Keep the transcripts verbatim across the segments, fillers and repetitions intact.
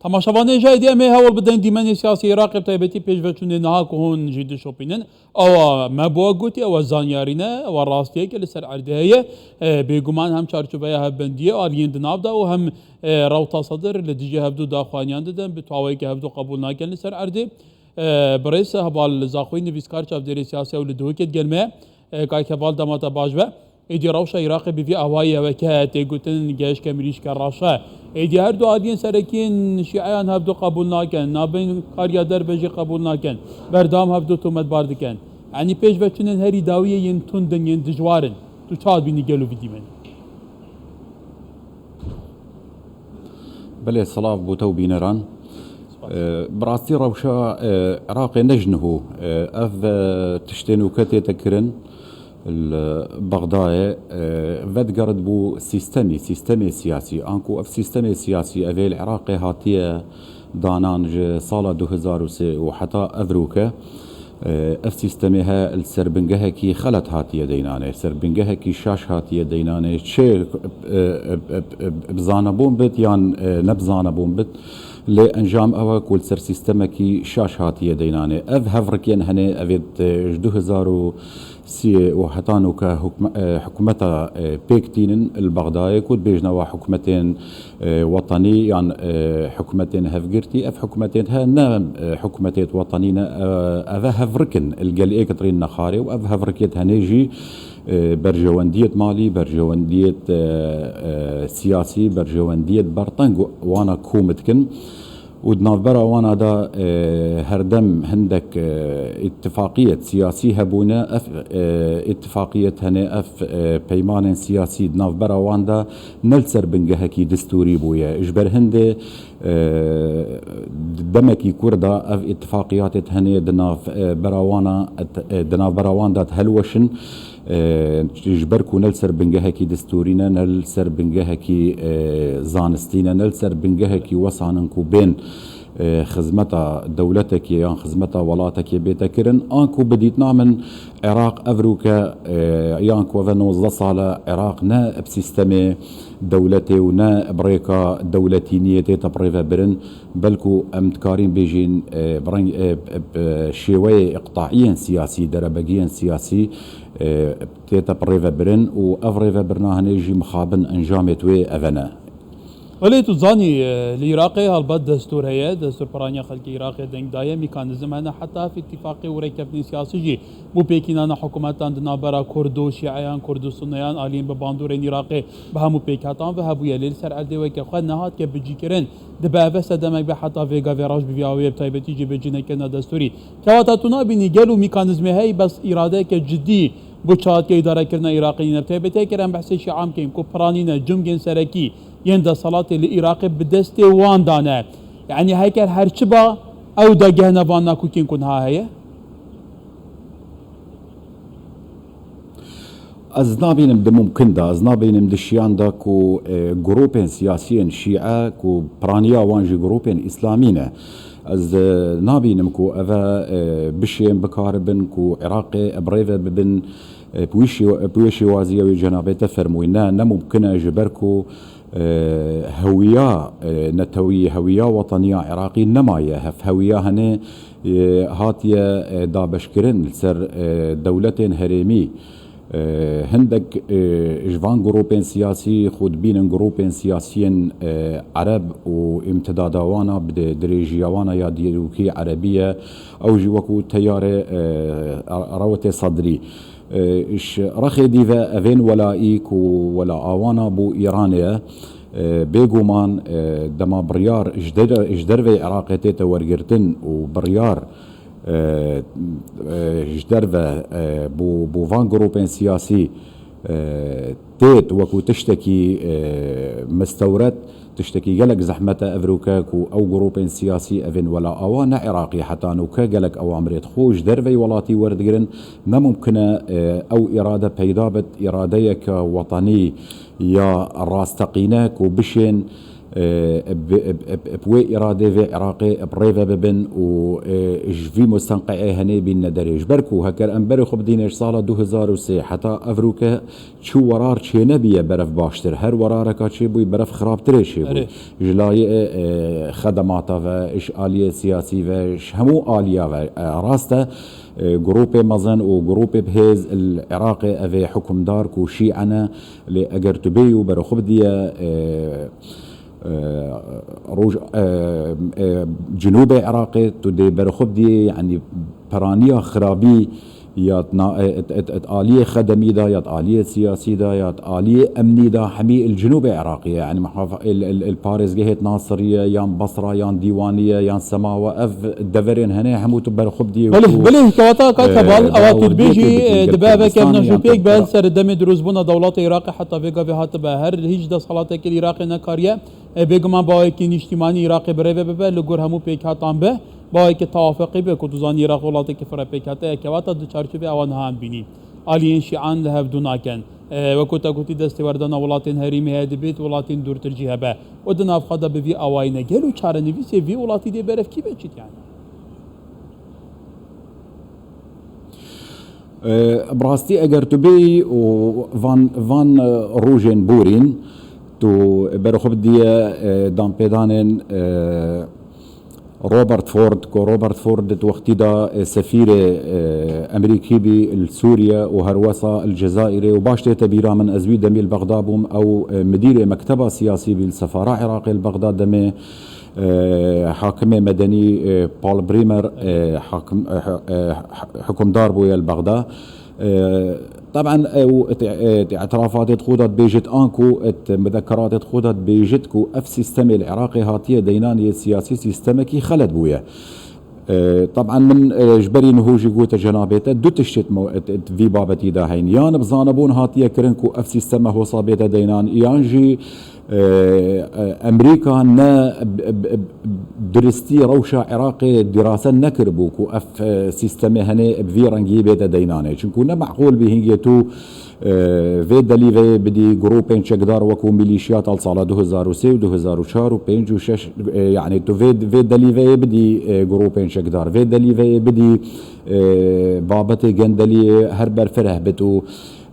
Temaşevanê jî êdî em ê hewl bidin dîmenê siyasî Iraqê, bi taybetî pêşveçûnê niha ku hûn jî dişopînin. Ewa me bo we gotî, ewa zanyarî ne, ewa rastiyeke li ser erdê heye. E, bêguman hem çarçoveya hevbendiyê aliyên di nav de û hem, e, rewta sedir li dijî hevdu daxwaniyan didin, bi tawayeke hevdu qebûl nakin li ser erdê. E, birêz Heval Zaxoyî, nivîskar, çavdêrê siyasî ew li Duhokê digel me ye. E, kayek heval dema te baş be. Êdî rewşa Iraqê bi vî awayî ye weke tê gotin gehişke mirîşke reş e. Êdî her du aliyên serekî yên şîeyan hevdu qebûl nakin, navbeynkariya derve jî qebûl nakin, berdewam hevdu tometbar dikin. Yanî pêşveçûnên herî dawiyê yên tund in, yên dijwar in. Tu çawa dibînî gelo vî dîmenê? Belê, silav bo te û bîneran. Spas. E, bi rastî rewşa, e, Iraqê ne ji niho. E, ev, e, tiştên weke tête kirin li Bexdayê, e, vedigerit bo sîstemî, sîstemê siyasî. Anku ev sîstemê siyasî, ev ê li Iraqê hatiye danan ji sala du hezar û sê û heta evroke. E, ev sîstemê he li ser bingehekî xelet hatiye deynanê, ser bingehekî şaş hatiye deynanê. Çi, e, e, e, e, bi zanebûn bit yan, e, ne bi zanebûn bit, lê encam ew e ku li ser sîstemekî şaş hatiye deynanê. Ev hevrikên hene, ev ê, e, ji du hezar û sê û heta nûke hukme-, e, hikûmeta, e, pêk tînin li Bexdayê ku dibêjin ewa hikûmetên e, wetenî yan, e, hikûmetên hevgirtî, ev hikûmetên he ne, e, hikûmetêt wetenî ne, e, ev e hevrik in, li gel êk dirîn nexarê û ev hevrikêt henê jî, e, berjewendiyêt malî, berjewendiyêt, e, e, siyasî, berjewendiyêt berteng wana kom dikin û di navbera wana de, e, herdem hindek, e, îtifaqiyêt siyasî hebûne, ev, e, îtifaqiyêt henê, ev, e, peymanên siyasî di navbera wan de ne li ser bingehekî distûrî bûye. Ji ber hindê, e, demekî kûr de ev îtifaqiyatêt henê di nav, e, bera wana, e, di nav bera wan de dihelweşin, e, ji ber ku ne li ser bingehekî distûrî ne, ne li ser bingehekî, e, zanistî ne, ne li ser bingehekî wesanin ku bên, e, xizmeta dewletekê yan xizmeta welatekê bête kirin, anku bi dîtina min Iraq evroke, e, yan ku eve nozdeh sal e, Iraq ne bi sîstemê dewletê û ne bi rêka dewletîniyê tête birêvebirin, belku em dikarîn bêjin, e, bi reng, e, bi, bi şêweyê iqtaiyên siyasî, derebegiyên siyasî, e, tête birêvebirin û ev rêvebirina hinê jî mixabin encamêt wê eve ne. Belê tu zanî, e, li Iraqê helbet destûr heye, destûr piraniya xelkê Iraqê deng daye, mekanîzm hene, heta ev îtîfaqê û rêkeftinê siyasî jî bo pêkînana hikûmetan di navbera Kurd û Şîeyan, Kurd û Sunneyan, aliyên bi bandorên Iraqê bi hemû pêkhetan ve hebûye, lê li ser erdê weke xwe nehatiye bicîkirin. Dibe ev sedemek be heta vê gavê reş bi vî awayî, bi taybetî jî bi cinekirina destûrî. Kewata tu nabînî gelo mekanîzmê heye, bes îradeyeke cidî bo çaxatiya îdarekirina Iraqê nîne? Bi taybetî eger em behsê Şîan bikin ku piranî ne, cumgên serekî yên desthilatê li Iraqê bi destê wan de ne. Yanî heger her çi ba, ew dagihne van nakokên ku niha heye? Ez nabînim di mumkin de, ez nabînim di şiyan de ku, e, grûpên siyasiyên şîe ku piraniya wan jî grûpên îslamî ne. Ez, e, nabînim ku eve, e, bişên bikaribin ku Iraqê bi rê ve bibin, e, bi wî şêw-, bi wê şêwaziyê wê cenabê te fermûyî. Ne, ne mumkin e, ji ber ku, e, hewiya, e, netewî, hewiya weteniya Iraqî nemaye hev. Hewiya hene, e, hatiye, e, dabeşkirin li ser, e, dewletên herêmî. E, hindek, e, ji van grûpên siyasî xwe dibînin grûpên siyasiyên, e, ereb û îmtidada wana bi dirêjiya wana ya dîrokî erebî ye. Ew jî wekû teyarê, e, rewetê sedrî. E, ji rexê dî ve evên welayî ku wela awana bo Îranê ye, e, bêguman, e, dema biryar ji der-, ji derveyê Iraqê tête wergirtin û biryar, e, e, ji derve, e, bo, bo van grûpên siyasî, e, têt wekû tiştekî, e, mistewret, tiştekî gelek zehmet e evroke ku ew grûpên siyasî evên wela awa ne Iraqî heta nûke gelek ewamirêt xwe ji derveyî welatî werdigirin. Ne mumkin e, e, ew îrade peyda bit, îradeyeke wetenî ya rasteqîne ku bişên, e, bi, bi, bi, bi wê îradê vê Iraqê bi rê ve bibin û, e, ji vî mustenqeê henê bînine derê. Ji ber ku heker em berê xwe bidîne ji sala du hezar û sê heta evroke çi werar çênebiye berev baştir. Her werareka çêbûyî berev xirabtirê çêbûyî. Erê. Ji layê, e, xedemata ve, ji aliyê siyasî ve, ji hemû aliya ve, e, rast e, e, grûpê mezin û grûpê bihêz li Iraqê ev ê hukimdar ku şîe ne, lê eger tu bêyî û berê xwe bidîye, e, e, roj, e, e, Cinûbê Iraqê, tu dê berê xwe bidîye, yanî peraniya xirabî ya di na-, e, e, e, e, aliyê xedemî de, ya di aliyê siyasî de, ya di aliyê emnî de, hemî li Cinûbê Iraqê ye. Yanî muhafa-, li, li, li parêzgehê di Nasiriyê, yan Basra, yan Dîwaniyê, yan Semawa, ev deverên hene hemû tu berê xwe bidîye. Belê, belê, kewata kak, e, Heval, ewa tu dibêjî, e, dibe ev eke ev navjê pêk be, ser demê dirozbûna dewleta Iraqê heta vê gavê hatibe. Her hîç desthilateke li Iraqê nekariye, e, bêguman bawekî nîştîmanî Iraqê bi rê ve bibe, li gor hemû pêkhatan be, bawekî tewafeqî be, ku tu zanî Iraq welatekî firepêkhate ye, kewata di çarçovê ewa niha em bînî. Aliyên şîan li hevdû nakin. E, wekû te gotî destêwerdana welatên herêmî heye dibêt welatên dûrtir jî hebe. Û di nav xwe de bi vî awayî ne. Gelo çarenivîsê vî welatî dê berev kî be çi yani? E, bi rastî eger tu bêyî û van, van, e, rojên borîn, tu berê xwe bidîye, e, danpêdanên, e, Robert Ford, ku Robert Ford di wextî de, e, sefîrê, e, Emerîkî bî li Sûriye û herwesa li Cezayirê û baş tête bîra min, ez wî demî li Bexda bûm, ew, e, midîrê mekteba siyasî bî li sefara Iraqê li Bexda demê, e, hakimê medenî, e, Paul Bremer, e, hakim, e, e, hukimdar bûye li Bexda. E, Taban ew it-, e, it-, îtirafatê xwe de dibêjit, anku it-, mudekeratê xwe de dibêjit ku ev sîstemê li Iraqê hatiye deynan yê siyasî sîstemekî xelet bûye. E, taban min, e, ji berî niho jî gote cenabê te du tiştê mo-, it-, it-, vî babetî de heyn. Yan bi zanebûn hatiye kirin ku ev sîsteme hosa bête deynan, yan jî, e, e, Emerîka ne b-, b-, b-, duristî rewşa Iraqê dîrase nekiribû ku ev, e, sîstemê henê bi vî rengî bête deynanê. Çinku ne meqûl bî hingê tu, e, vê delîveyê bidî grûpên çekdar wekû milîşiyat al sala du hezar û sê û du hezar û çar û pênc û şeş, e, yanî tu vê, vê delîveyê bidî, e, grûpên çekdar, vê delîveyê bidî, e, babetê gendeliyê her berfireh bit û,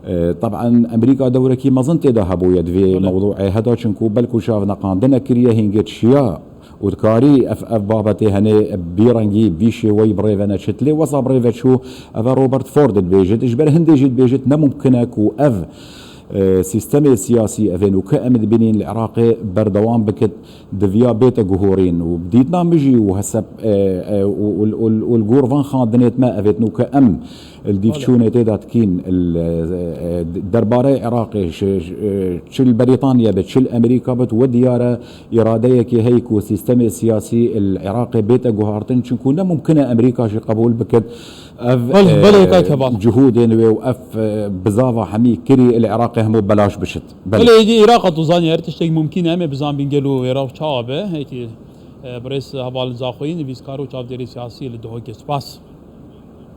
e, taban Emerîka dewrekî mezin tê de hebûye di vê mewdûê heda, çinku belkû çavneqandine kiriye hingê çiya û dikarî ev, ev babetê henê bi vî rengî, bi vî şêweyî bi rê ve neçit. Lê wesa bi rê ve çû, ev e Robert Ford dibêjit. Ji ber hindê jî dibêjit, ne mumkin e ku ev, e, sîstemê siyasî evên û ku em dibînîn li Iraqê berdewam bikit, diviya bête guhorîn û dîtina min jî û hesep, e, e, û, û, û, û li gor van xandinêt me evêt nû ku em li dîvçûnê tê de dikîn, li, e, derbarê Iraqê, şi-, şi-, e, çi li Berîtanya be, çi li Emerîka be, we diyar e, îradeyekê heye ku sîstemê siyasî li Iraqê bête guhartin, çinku ne mumkin e Emerîka jî qebûl bikit ev, Belê, belê, e, kak Heval. Cihûdên wê û ev, e, bizava hemî kirî li Iraqê hemû belaş bişit. Belê. Belê, êdî Iraq a tu zanî her tiştek mumkîn e, em ê bizanbîn gelo Iraq çawa be. Êdî, e, birêz Heval Zaxoyî, nivîskar û çavdêrê siyasî li Duhokê. Spas.